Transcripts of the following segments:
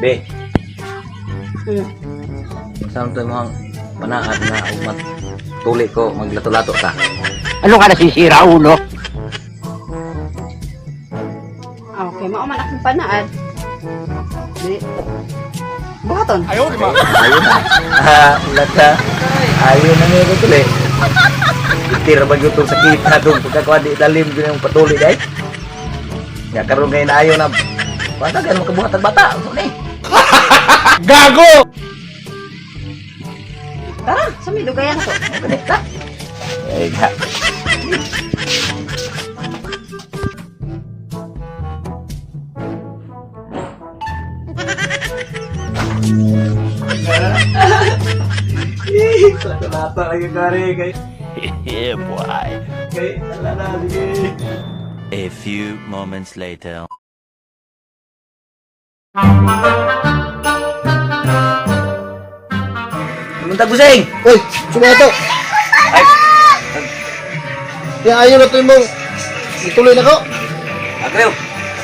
Be. Saan to imong panaad na ugmat tuli ko maglato-lato ta. Ano ka nasisira, ulo? Ah, okay, mao man akong panaad. Di. Buhaton. Ayo na. Ah, lata. Ayo na nga ko tuli. Itir ba gyud tong sakit na tong pagkakuha di talim gyud yung patuli dai. Ya karon kay na ayo na. Bata gan makabuhat ang bata. Ano ni? Gago! Tara, sa may dugayan ko. Ano ta? Eh, ga. Lato lagi kare kay. Yeah, boy. Kay ala na sige. A few moments later. Muntag busing. Uy, sumato! Ay, Kaya ayaw na ito yung ituloy na ko. Agreo.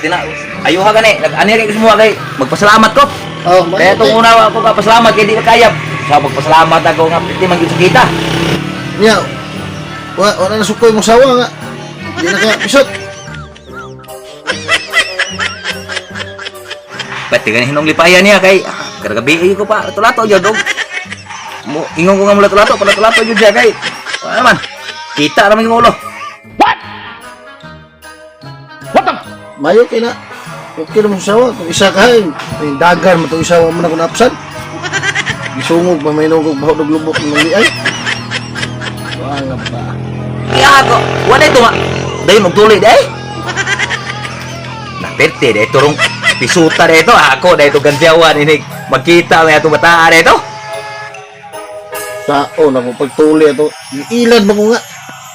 Tina, ayuha gani. Nag-ani rin ko kay magpasalamat ko. Oh, Kaya itong una ako ka pasalamat kay di ka kaya. Sa magpasalamat ako nga di man gyud sa kita. Nya, wala na sukoy mong sawa nga. Di na ka pisot. Pati gani hinong lipayan niya kay karagabi ko pa lato-lato gyud og mo ingon ko nga mo lato-lato pa lato-lato gyud siya kay wala man. Kita ra man yung ulo. Mayo kay na. Okay na mong sawa. Kung isa ka, ay dagan mo itong isawa mo na kung naapsan. Gisungog ba may nungog baho og lubok ng liay. Wala pa. Iya ako. Wala ito nga. Dayon og tuli day. Naperte day turong pisuta day ito. Ako day ito gansyawan ini magkita may atong bataan day ito. Sao na kung pagtuli ato. Ilan ba ko nga?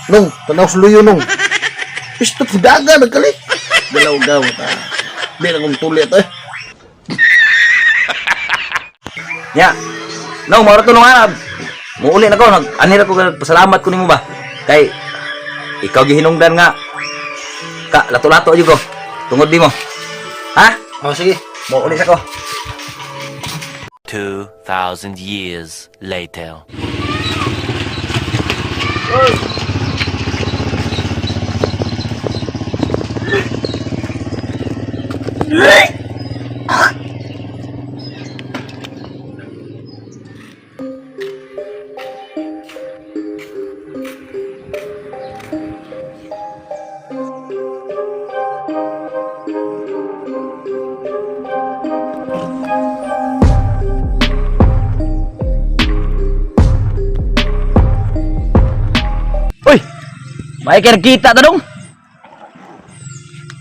Nung, tanaw sa luyo nung. Pistot sa dagan, nagkali. Galaw-gaw ta. Di na kong tuli ato eh. Ya. No, mauro to nung arab. Muuli na ko, nag anir ako pasalamat ko nimo ba. Kay ikaw gihinungdan nga ka lato-lato jud ko. Tungod nimo. Ha? Oh, sige. Muuli sa ko. 2,000 years later. Uy. May kita ta dong.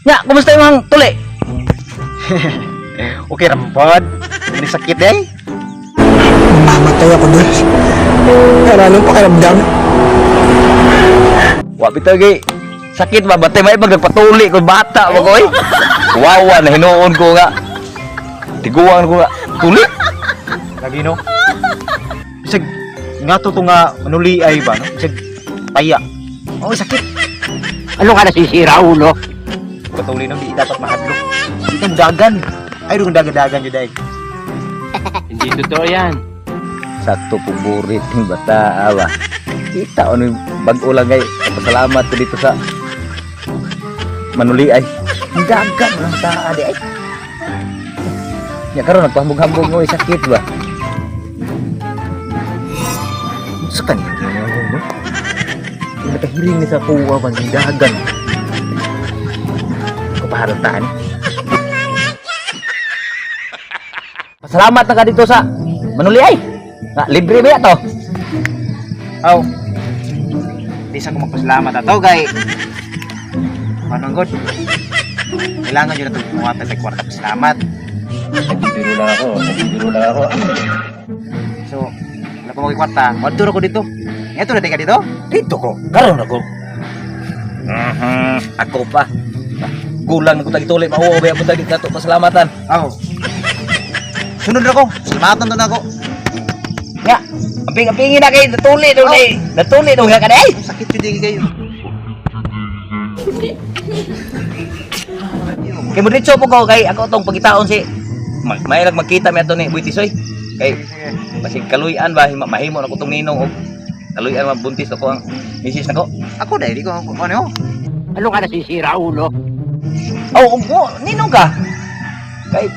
Nya, kumusta imong tuli? Okay rampod. Hindi sakit eh. Mamatay ako dun. Pero anong pakiramdam? Wa bitaw gi sakit ba batay may pagpatuli ko bata ba ko oy. Wawa na hinuon ko nga. Tiguan ko nga. Tuli. Lagi no. Bisag nga to nga manuli ay ba no? Bisag taya. Oh, sakit. Ano ka nasisira, ulo? Patuli no di dapat mahadlok. Di ka dagan. Ay dong dagan-dagan jud ay. Hindi totoo yan. Sakto puburit ng bata ba. Kita ano yung bag-o lang kay pasalamat ko dito sa manuli ay. Ang dagan lang ta di ay. Ya karon nagpahambog-hambog mo sakit ba. Sa kanya no. Nakahiling ni sa kuwa bang dagan. Kapaharatan. Pasalamat na ka dito sa manuli ay. Nga, libre ba to? Aw. Di sa ko magpasalamat ato kay Manong God. Kailangan yun na itong kwarta sa kwarta pasalamat. Nagbibiro lang ako, nagbibiro lang ako. So, wala pa mo kwarta. Wadto ra ko dito. Ngeto na ka dito? Dito ko, karon ako. Ako pa. Gulang na ko tagituloy, mauo ba ako tagit nato pasalamatan. Aw. Sunod na ko. Salamatan to na ako. Nga, amping-ampingin na kay natuli daw ni. Natuli daw nga kanay. Sakit yun di kayo. Kay mo diretso po ko kay ako tong pagitaon si May lang magkita mi ato ni Boy Tisoy. Kay basig kaluy-an ba mahimo na ko tong ninong og kaluy-an mabuntis ako ang misis nako. Ako dahil, di ko ano. Ano ka nasisira, ulo? Aw, oh, ninong ka. Kay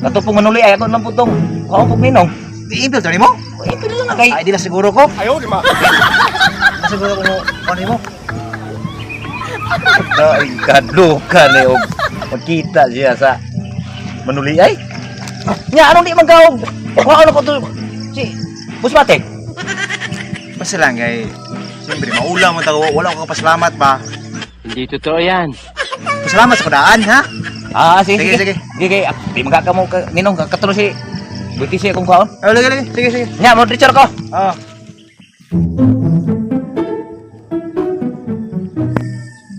kato pong manuli ay ako lang po tong kuha kog ninong. Iimpil to nimo? Ipil lang kay Ay, di na siguro ko. Ayaw, di ma. Na siguro ko ano mo. Ay, kadlukan ni og magkita siya sa manuli ay. Nya anong di man ka og kuha na ko to si Busmatik. Basta lang kay siyempre maula mo tago, wala ko kapasalamat ba. Hindi totoo yan. Pasalamat sa kudaan, ha? Ah, sige, Sige, sige. sige. Sige, kay di man ka mo ninong katulo si Buti siya kung kuhaon. Oh, lagi, lagi. Sige, sige. Nya mo Richard ko. Oh.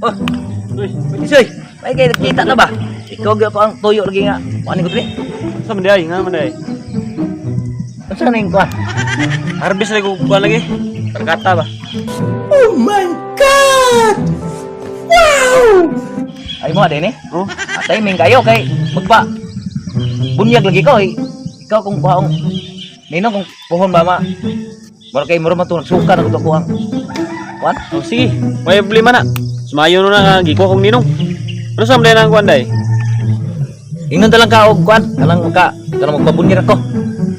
Oh. Uy, Buti May kay kita na ba? Ikaw gyud ako ang tuyo lagi nga. Kuan ko diri. Sa man day, nga man day. Unsa na yung kuan? Harvest lagi ko kuan lagi. Perkata ba? Ay mo adene. Oh. Ah, timing kayo kay magpa bunyag lagi ko eh. Ikaw kung kuhaong ninong kung puhon ba ma. Mura kay mura man to nagsuka na ko to kuhang. Kuan? Oh, sige, may problema na. Sumayo na nga gikuha kong ninong. Ano sa man day nang kuan day? Ingnon talang ka og kuan, kanang maka kanang magpabunyag ako.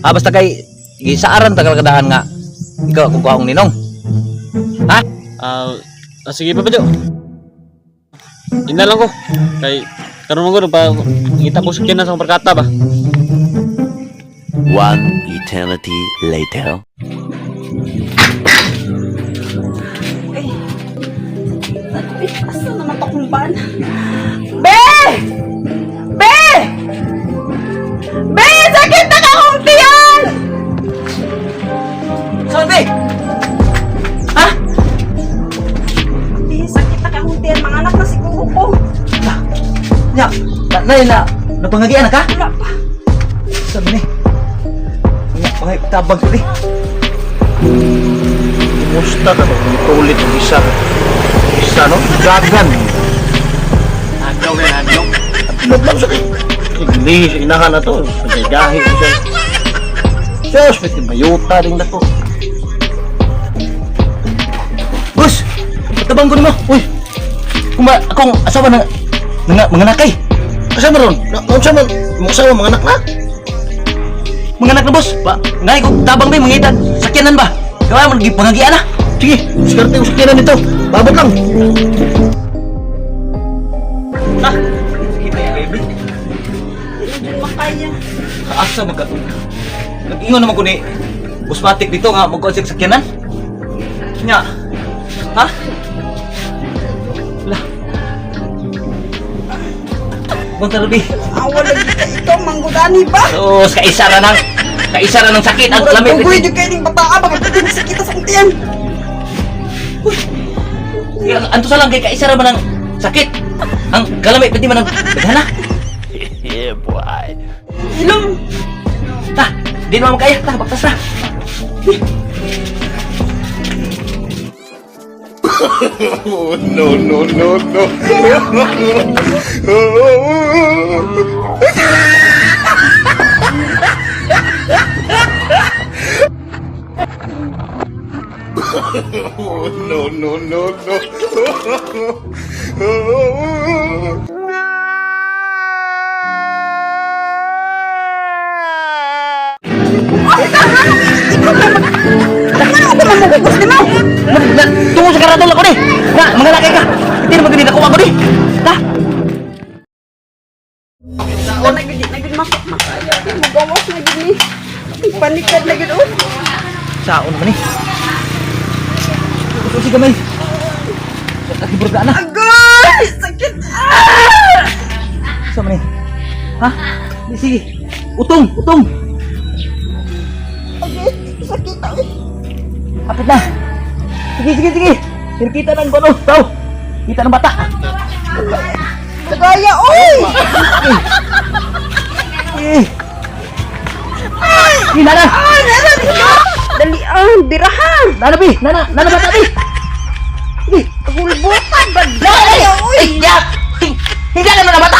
Ah, basta kay gisaaran tagal kadaan nga ikaw kung kuhaong ninong. Ha? Ah, sige pa ba Ina lang ko. Kay karon man ko pa ngita ko sakyan na sa akong perkata ba. One eternity later. Ay, asa naman to kung baan? Be! Be! Be! Sakit na akong tiyan! Saan be? Ha? Be, sakit na akong tiyan. Mga anak na siguro ko. Nya, na na na napangagian na ka? Wala pa. Saan ni? Nya, pangay tabang ko ni. Kumusta ka to? Tulit ang isa. Isa, no? Dagan. Adlaw na adlaw. Atlog lang sa Hindi, sa inahan na to. Pagkagahi ko siya. Diyos, pwede bayuta rin na to. Boss, tabang ko nimo. Uy. Kuma akong asawa na nga mga nakay. Asa man ron? Unsa man? Mong asawa, mga anak na? Mga anak na boss. Ba, ngay ko tabang ba mangitag sakyanan ba? Kaya man gipangagian na. Sige, diskarte ko sa kinan nito. Babot lang. Ah, sige tayo, baby. Hindi makaya. Kaasa man ka to. Nag-ingon naman ko ni Busmatik dito nga magkuan siya sakyanan. Nya. Ha? La. Gonta Ruby. Awa lagi ka ikaw, manggudani ba? Sus, kaisa ra nang kaisa ra ng sakit ang Murag lamig. dugoy jud kayo ning bataa baka pwede sakita sa akong tiyan. Anto sa lang kay kaisa ra man ang sakit. Ang kalami pwede man ang daghan na. Yeah, boy. Ilong. Ta, di naman makaya. Ta, baktas na. No, no, no, no. No, no, no, no. Ano ako mamugugos nimo? Tungo sa karadol ako ni. Na, mga lakay ka. Hindi naman ganito ako ni. Ta. Wala gud na gud makaya. Mugawas na gud ni. Panikad na gud oh. Saon naman ni. Gusto si gamay. Lagi na. Agoy! Sakit! Ah! Sa man ni? Ha? Di, sige. Utong, utong. Agoy! Sakit ay. Apit na. Sige, sige, sige. Kita ng ano, tao. Kita ng bata. Dugaya oy! Eh. Ay, nana. Ay, nana dito! Dali ah, birahan! Nana bi, nana, nana bata bi. Sige. Hulbutan ba? Dugaya oy! Ay, ya. Hindi na na bata.